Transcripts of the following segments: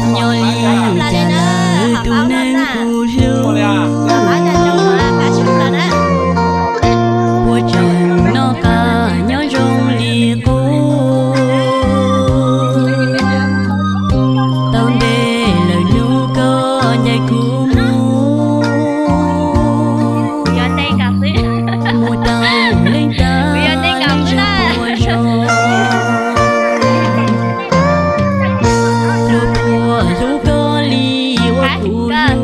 Nyob li cas lawm tus neeg kuv hlub, puas tseem noj qab nyob zoo li qub? Tau ntev lawm hnub koj ncaim kuv mus, mus tau leej twg leej zog ua zog. Luag puas hlub koj li uas kuv hlub?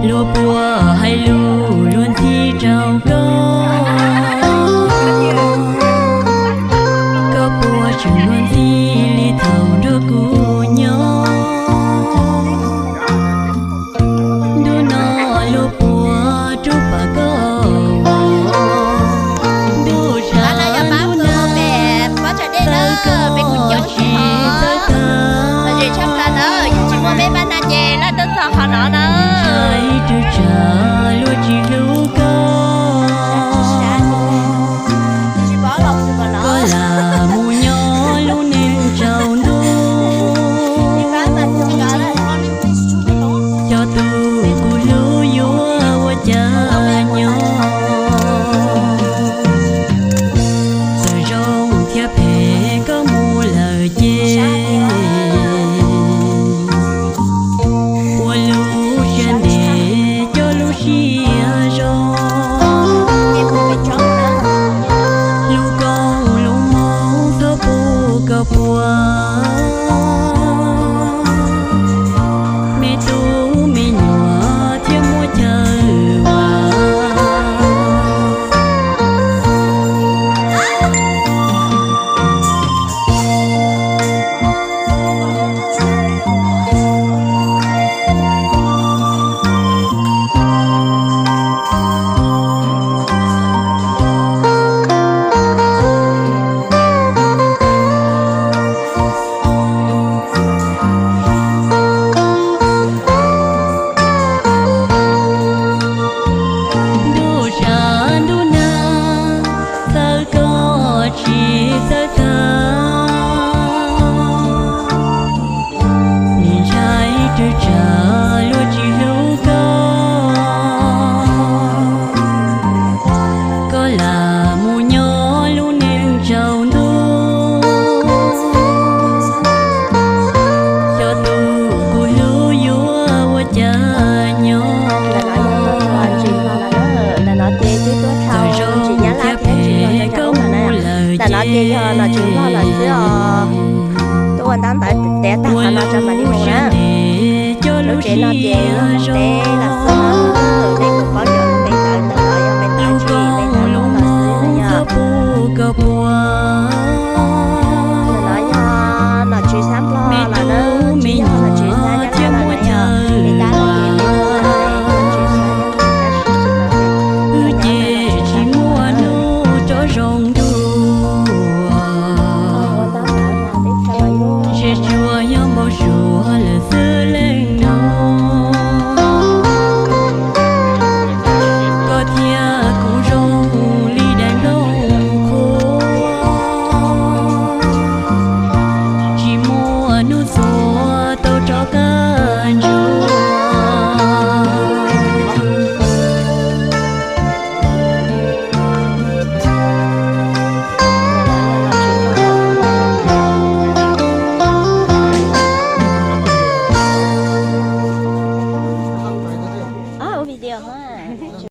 Luag puas hais lus luag ntxhi rau koj? Koj puas tseem luag ntxhi li thaum nrog kuv nyob? Ntuj no luag puas rub pam koj? Ntuj sab ntuj nag, txawv koj tsis txawv tag. Ntshai rwg tsam luag tsis hlub koj, koj lam mus nyob lub neej tsaus ntuj. Cov tus kuv hlub yuav ua cas nyob? Txawm zoo thiab phem koj mus lawm ces ua lub siab ntev coj lub siab zoo. Lub koob lub hmoov txhob pub koj puas, me tub me nyuam thiaj muaj chaw ua. Ntuj sab ntuj nag, txawv koj tsis txawv tag. Nim ntshai rwg tsam luag tsis hlub koj, koj lam mus nyob lub neej tsaus ntuj. Cov tus kuv hlub yuav ua cas nyob? Txawm zoo thiab phem koj mus lawm ces ua lub siab ntev coj lub siab zoo.